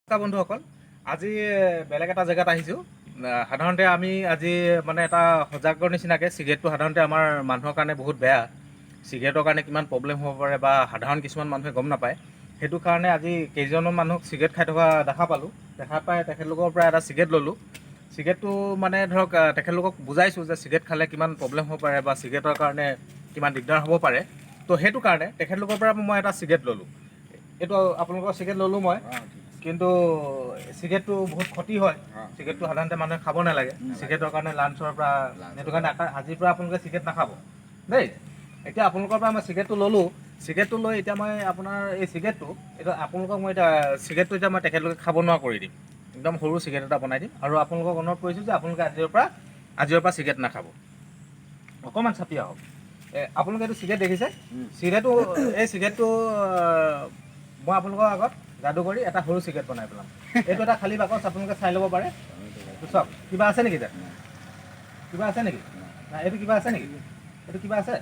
নমস্কাৰ বন্ধুসকল, আজি বেলেগ এটা জেগাত আহিছোঁ। সাধাৰণতে আমি আজি মানে এটা সজাগৰ নিচিনাকৈ, চিগাৰেটটো সাধাৰণতে আমাৰ মানুহৰ কাৰণে বহুত বেয়া। চিগাৰেটৰ কাৰণে কিমান প্ৰব্লেম হ'ব পাৰে বা সাধাৰণ কিছুমান মানুহে গম নাপায়। সেইটো কাৰণে আজি কেইজনমান মানুহক চিগাৰেট খাই থকা দেখা পালোঁ। দেখা পাই তেখেতলোকৰ পৰা এটা চিগাৰেট ল'লোঁ। চিগাৰেটটো মানে ধৰক তেখেতলোকক বুজাইছোঁ যে চিগাৰেট খালে কিমান প্ৰব্লেম হ'ব পাৰে বা চিগাৰেটৰ কাৰণে কিমান দিগদাৰ হ'ব পাৰে। তো সেইটো কাৰণে তেখেতলোকৰ পৰা মই এটা চিগাৰেট ল'লোঁ। এইটো আপোনালোকৰ চিগাৰেট ল'লোঁ মই। কিন্তু চিগাৰেটটো বহুত ক্ষতি হয়। চিগাৰেটটো সাধাৰণতে মানুহে খাব নালাগে। চিগাৰেটৰ কাৰণে লাংছৰ পৰা, সেইটো কাৰণে আজিৰ পৰা আপোনালোকে চিগাৰেট নাখাব দেই। এতিয়া আপোনালোকৰ পৰা মই চিগাৰেটটো ল'লোঁ। চিগাৰেটটো লৈ এতিয়া মই আপোনাৰ এই চিগাৰেটটো, এইটো আপোনালোকক মই এতিয়া চিগাৰেটটো এতিয়া মই তেখেতলোকে খাব নোৱাৰা কৰি দিম। একদম সৰু চিগাৰেট এটা বনাই দিম আৰু আপোনালোকক অনুৰোধ কৰিছোঁ যে আপোনালোকে আজিৰ পৰা চিগাৰেট নাখাব। অকণমান চাপি আহক। আপোনালোকে এইটো চিগাৰেট দেখিছে। চিগাৰেটটো, এই চিগাৰেটটো মই আপোনালোকৰ আগত যাদু কৰি এটা সৰু চিগাৰেট বনাই পেলাম। এইটো এটা খালী বাকচ, আপোনালোকে চাই ল'ব পাৰে। এইটো চাওক, কিবা আছে নেকি তাত? কিবা আছে নেকি? নাই। এইটো কিবা আছে নেকি? এইটো কিবা আছে?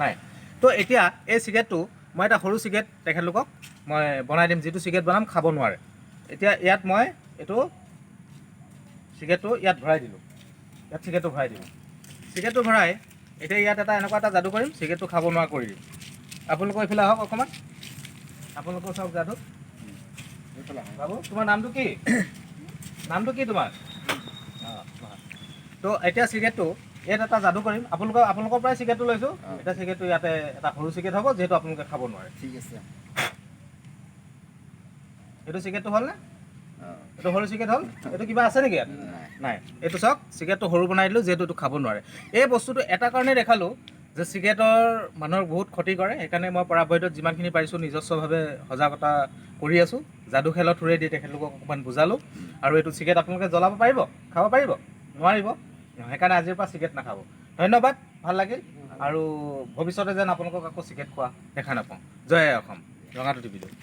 নাই। তো এতিয়া এই চিগাৰেটটো মই এটা সৰু চিগাৰেট তেখেতলোকক মই বনাই দিম। যিটো চিগাৰেট বনাম, খাব নোৱাৰে। এতিয়া ইয়াত মই এইটো চিগাৰেটটো ইয়াত ভৰাই দিলোঁ। ইয়াত চিগাৰেটটো ভৰাই দিলোঁ। চিগাৰেটটো ভৰাই এতিয়া ইয়াত এটা এনেকুৱা এটা যাদু কৰিম, চিগাৰেটটো খাব নোৱাৰা কৰি দিম। আপোনালোকৰ এইফালে আহক অকণমান। আপোনালোকৰ চাওক যাদু। বাবু, তোমাৰ নামটো কি? নামটো কি তোমাৰ? অঁ, তো এতিয়া চিগাৰেটটো ইয়াত এটা যাদু কৰিম। আপোনালোকৰ পৰাই চিগাৰেটটো লৈছোঁ। এতিয়া চিগাৰেটটো ইয়াতে এটা সৰু চিগাৰেট হ'ব, যিহেতু আপোনালোকে খাব নোৱাৰে। ঠিক আছে। এইটো চিগাৰেটটো হ'লনে? এইটো সৰু চিগাৰেট হ'ল। এইটো কিবা আছে নেকি ইয়াত? নাই। নাই। এইটো চাওক, চিগাৰেটটো সৰু বনাই দিলোঁ, যিহেতু এইটো খাব নোৱাৰে। এই বস্তুটো এটা কাৰণে দেখালোঁ যে চিগাৰেটৰ মানুহৰ বহুত ক্ষতি কৰে। সেইকাৰণে মই পৰাপক্ষত যিমানখিনি পাৰিছোঁ নিজস্বভাৱে সজাগতা কৰি আছোঁ। যাদু খেলৰ থ্ৰুৱেদি তেখেতলোকক অকণমান বুজালোঁ। আৰু এইটো চিগাৰেট আপোনালোকে জ্বলাব পাৰিব? খাব পাৰিব? নোৱাৰিব। সেইকাৰণে আজিৰ পৰা চিগাৰেট নাখাব। ধন্যবাদ, ভাল লাগিল। আৰু ভৱিষ্যতে যেন আপোনালোকক আকৌ চিগাৰেট খোৱা দেখা নাপাওঁ। জয় আই অসম। ৰঙাটো টিপি দিওঁ।